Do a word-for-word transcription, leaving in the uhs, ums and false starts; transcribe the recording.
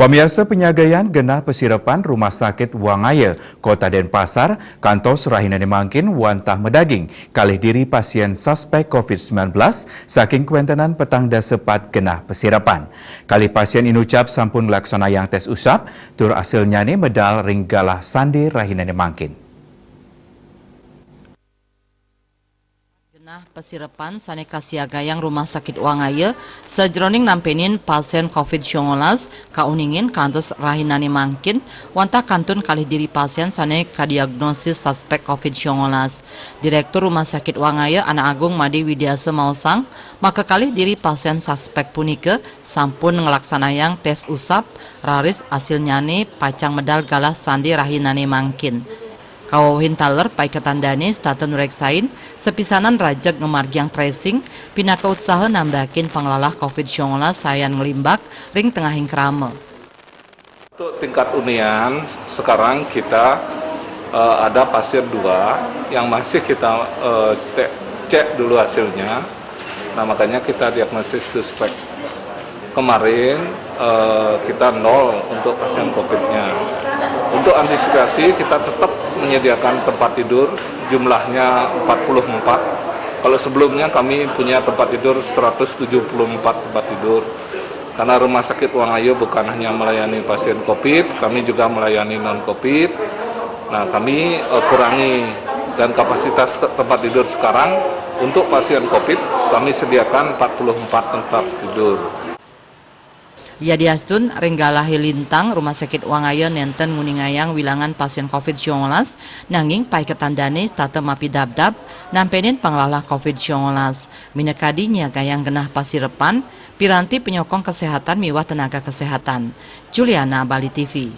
Pamiarsa, panyagayang genah pasirepan Rumah Sakit Wangaya, Kota Denpasar, kantos rahinané mangkin wantah madaging kalih diri pasién suspek covid sembilan belas saking kawéntenan petang dasa pat genah pasirepan. Kalih pasién inucap sampun nglaksanayang tés usap, tur asilnyané medal ring galah sandé rahinané mangkin. Genah pasirepan sané kasiagayang Rumah Sakit Wangaya sajroning nampénin pasién covid sangalas kauningin kantos rahinané mangkin, wantah kantun kalih diri pasién sané kadiagnosis suspek covid sangalas. Direktur Rumah Sakit Wangaya, Anak Agung Made Widiasa, maosang, makakalih diri pasién suspek punika sampun nglaksanayang tés usap, raris asilnyané pacang medal galah sandé rahinané mangkin. Kawewehin taler paiketan dané setata nureksain, sapisanan rajeg ngamargiang tracing, pinaka utsaha nambakin panglalah covid sangalas sayan nglimbak ring tengahing krama. Untuk tingkat hunian, sekarang kita, eh, ada pasien dua yang masih kita, eh, te-, cek dulu hasilnya. Nah, makanya kita diagnosis suspek. Kemarin, eh, kita nol untuk pasien covid-nya. Untuk antisipasi, kita tetap menyediakan tempat tidur, jumlahnya empat puluh empat. Kalau sebelumnya kami punya tempat tidur seratus tujuh puluh empat tempat tidur. Karena Rumah Sakit Wangaya bukan hanya melayani pasien covid, kami juga melayani non covid. Nah, kami, eh, kurangi, dan kapasitas te-, tempat tidur sekarang untuk pasien covid kami sediakan empat puluh empat tempat tidur. Yadiastun ring galahé lintang, Rumah Sakit Wangaya nénten nguningayang wilangan pasién covid sangalas, nanging paiketan dané setata mapidabdab nampénin panglalah covid sangalas. Minakadi nyiagayang genah pasirepan, piranti panyokong kaséhatan miwah tenaga kaséhatan. Juliana, Bali T V.